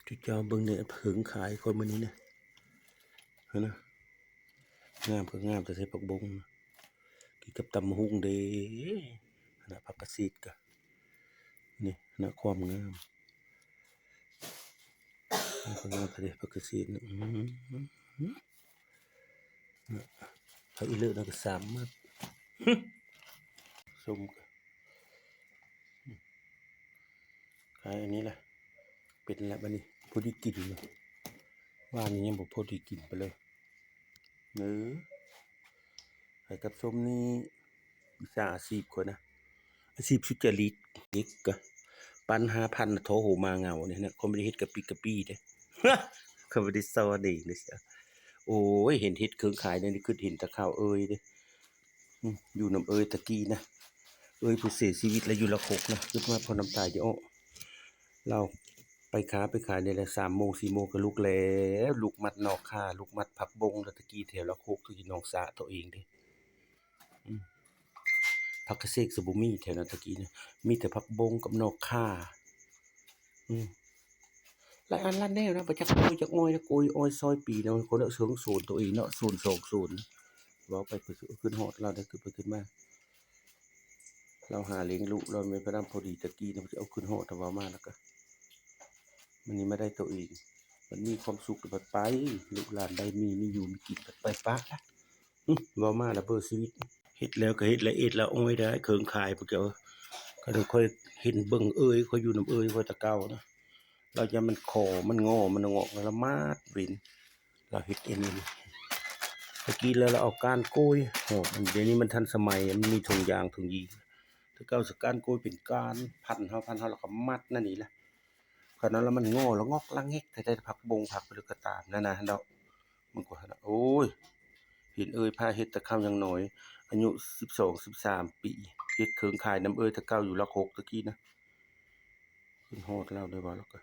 ຈຸເຈົ້າເບິ່ງແດ່ ເຜິ້ງຂາຍຂ້ອຍມື້ນີ້ນະ ຫັ້ນນະ ງາມກໍງາມ ແຕ່ໃສ່ຜັກບົງນະ ກິນກັບຕຳບັກຫຸ່ງເດ້ ຫັ້ນນະ ຜັກກະເສດກະ ນີ້ຫັ້ນນະ ຄວາມງາມ ງາມແທ້ເດ້ ຜັກກະເສດນະ ອືມ ນະ ຜັກອີເລີນະກະສາມມັດ ສົ້ມກະ ຂາຍອັນນີ້ລະ ເປັນລະບາດນີ້ ພໍດີກິນເນາະ ວານນີ້ຍັງບໍ່ພໍດີກິນໄປເລີຍ ເອີ ຂາຍກັບສົ້ມນີ້ ວິຊາອາຊີບຂ້ອຍນະ ອາຊີບສຸດຈະລິດ ເດັກກະປັນຫ້າພັນ ທໍໂຫມາເຫງົານີ້ນະ ຂ້ອຍບໍ່ໄດ້ເຮັດກະປິກະປີ້ເດ້ ຂ້ອຍບໍ່ໄດ້ສອນເດ້ ໂອ້ຍ ເຫັນເຮັດເຄື່ອງຂາຍແນວນີ້ ຄິດເຫັນແຕ່ຂ່າວເອີຍເດ້ ອືມ ຢູ່ນຳເອີຍຕະກີ້ນະ ເອີຍຜູ້ເສຍຊີວິດແລ້ວຢູ່ລະຄົກນະ ຄິດມາພໍນ້ຳຕາຈະອອກ ລາວໄປຄ້າໄປຂາຍນີ້ແຫຼະ ສາມໂມງສີ່ໂມງກໍລຸກແລ້ວ ລຸກມັດໜອກຂ່າ ລຸກມັດຜັກບົງ ແລ້ວຕະກີ້ແຖວລະຄົກ ຕະກີ້ໜອງສະໂຕເອງເດ້ ອືມ ຜັກກະເສດຊິບໍ່ມີແຖວນັ້ນຕະກີ້ນະ ມີແຕ່ຜັກບົງກັບໜອກຂ່າ ອືມ ຫຼາຍອັນຫຼາຍແນວນະ ບໍ່ຈັກໂກຍຈັກອອຍ ໂກຍອອຍຊອຍປີເນາະ ຄົນລະເຊິ່ງໂຊນໂຕເອງເນາະ ໂຊນສອງໂຊນ ເວົ້າໄປຄືຄິດຮອດລາວໄດ້ ຄິດໄປຄິດມາ ລາວຫາລ້ຽງລູກລາວແມ່ນພະນຳພໍດີຕະກີ້ນະ ເອົາຄິດຮອດ ເວົ້າມາແລ້ວກະ ມັນນີ້ມາໄດ້ໂຕເອງ ມັນມີຄວາມສຸກແລ້ວບັດໄປ ລູກຫຼານໄດ້ມີ ມີຢູ່ມີກິນ ບັດໄປປະລະ ອື ເວົ້າມາລະເບີຊີວິດ ເຮັດແລ້ວກໍເຮັດລະເອດລະອອຍໄດ້ ເຄື່ອງຂາຍພວກເຈົ້າ ກໍໄດ້ ຂ້ອຍເຫັນເບິ່ງເອີຍ ຂ້ອຍຢູ່ນຳເອີຍຂ້ອຍແຕ່ເກົ່ານະ ລາວຢ້ານມັນຂໍ ມັນງໍ ມັນງອກ ລະໝາດເວັນ ລາວເຮັດອັນນີ້ ແຕ່ກີ້ລາວ ລາວເອົາກ້ານໂກ້ຍ ໂອ້ ດຽວນີ້ມັນທັນສະໄໝ ມັນມີຖົງຢາງຖົງຢີ ແຕ່ເກົ່າສະກ້ານໂກ້ຍເປັນກ້ານ ພັນເຮົາ ພັນເຮົາ ລະກະມັດນັ້ນນີ້ລະ ຂະນັ້ນລະມັນງໍ ລະງອກລະແງກ ແຕ່ ແຕ່ຜັກບົງຜັກເພິ່ນກະຕາມນັ້ນນະ ເນາະ ມັນກະ ໂອ້ຍ ເຫັນເອີຍພາເຮັດແຕ່ເຂົາຍັງນ້ອຍ ອາຍຸສິບສອງ ສິບສາມປີ ເຮັດເຄື່ອງຂາຍນຳເອີຍແຕ່ເກົ່າຢູ່ລະຄົກຕະກີ້ນະ ຂຶ້ນຮອດລາວໄດ້ວ່າ ລະກະ